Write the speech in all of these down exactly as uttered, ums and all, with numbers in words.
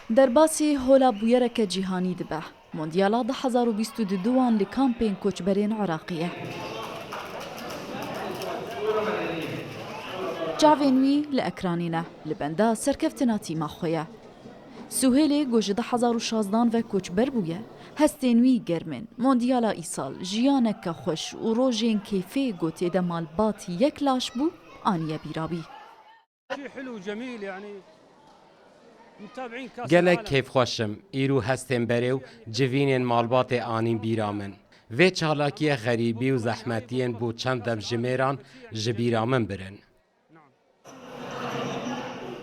Derbasî hola bûyereke cîhanî dibe. Mondyala du hezar û bîst û duan li kampên koçberên Iraqê ye. Çavên wî li ekranê ne, li benda serkeftina tîma xwe ye. Suhêlê ku ji du hezar û şazdan ve koçber bûye, hestên wî germ in. Mondyala îsal jiyaneke xweş û rojên kêfê ku tê de malbat yek laş bû, aniye bîra wî. Gelek kêfxweş im. Îro hestên berê û civînên malbatê anîn bîra min. Vê çalakiyê xerîbî û zehmetiyên bo çend demjimêran ji bîra min birin.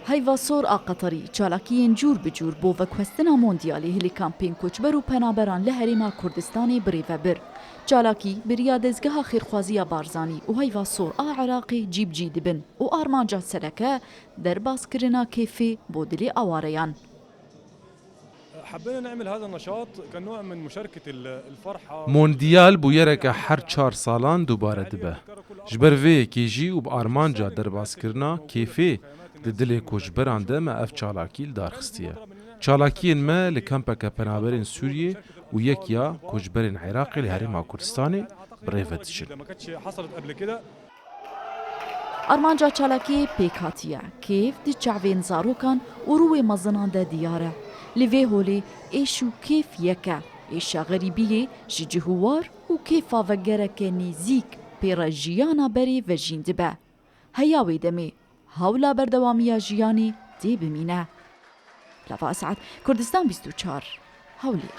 Heyva Sor a Qeterî çalakiyên cûr bi cûr bo veguhestina Mondyalê li kampên koçber û penaberan li Herêma Kurdistanê bi rê ve bir. Çalakî bi riya dezgeha xêrxwaziya Barzanî û Heyva Sor a Iraqê cî bi cî dibin û armanca sereke derbaskirina kêfê bo dilê awareyan. حبينا نعمل هذا النشاط كنوع من مشاركة ال- الفرحة. Mondyal bûyereke her çar salan dubare dibe. Ji ber vê yekê jî û bi armanca derbaskirina kêfê di dilê koçberan de me ev çalakî li dar xistiye. Çalakiyên me li kampeke penaberên Sûriyê û yek ya koçberên Iraqê li Herêma Kurdistanê bi rê ve diçin. ما كانتش حصلت قبل كده. Armanca çalakiyê pêk hatiye. Kêf di çavên zarokan û rûyê mezinan de diyar e. Li vê holê êş û kêf yek e. Êşa xerîbiyê ji cih û war û kêfa vegereke nêzîk pê re jiyana berê vejîn dibe. Heya wê demê hewla berdewamiya jiyanê tê bimîne. Lava Esad, Kurdistan bîst û çar, Hewlêr.